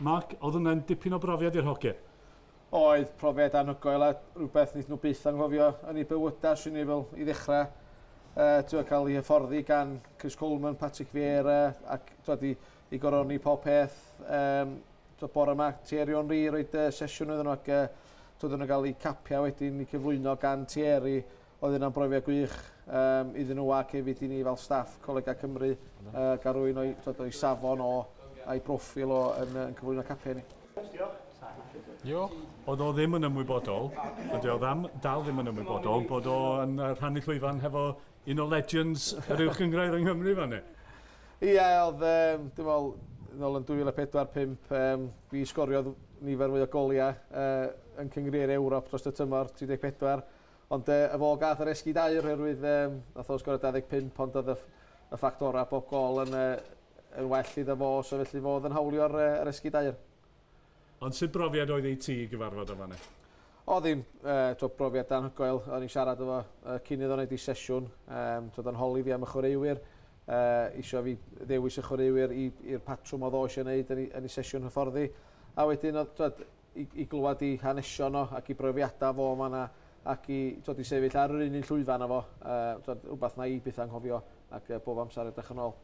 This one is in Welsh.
Mark, oedd hwnna'n dipyn o brofiad i'r hogia? Oedd, profiad anhygoel a rhywbeth wnaeth nhw byth anghofio yn eu bywydau, swn i fel i ddechrau. Ti'n cael ei hyfforddi gan Chris Coleman, Patrick Vieira ac twod, i goroni pob peth. Twod, bore yma, Thierry Henry roed sesiwn iddyn nhw ac twod, nhw gael eu capiau wedyn i cyflwyno gan Thierry. Oedd yna'n brofiad gwych iddyn nhw ac hefyd i ni fel staff Colegau Cymru gael rhywun o'i, twod, o'i safon o a'i broffil o yn cyflwyno capiau ni. Diolch. Oedd o ddim yn ymwybodol, ydy o ddim, dal ddim yn ymwybodol, bod o yn rhannu llwyfan hefo un o legends yr Uwch Gynghrair yng Nghymru fan. Ie, oedd, dwi'n meddwl, nôl yn 2004-5, fi sgoriodd nifer fwy o goliau yn Cynghrair Ewrop dros y tymor 34. Ond y fo gath yr esgid aur oherwydd nath o sgorio 25, ond oedd y ffactora bob gol yn well iddo fo, so felly fo oedd yn hawlio'r yr esgid aur. Ond sut brofiad oedd i ti i gyfarfod o fanna? Oedd hi'n brofiad anhygoel. O'n i'n siarad efo cyn iddo wneud i sesiwn. Twod, yn holi fi am y chwaraewyr. Isio fi ddewis y chwaraewyr i'r patrwm oedd o eisiau gwneud yn ei sesiwn hyfforddi. A wedyn, oedd, twod, i glywed i hanesion o ac i brofiadau fo yma ac i, twod, i sefyll ar yr un llwyfan efo. Twod, rhywbeth na i byth anghofio ac bob amser edrych yn ôl.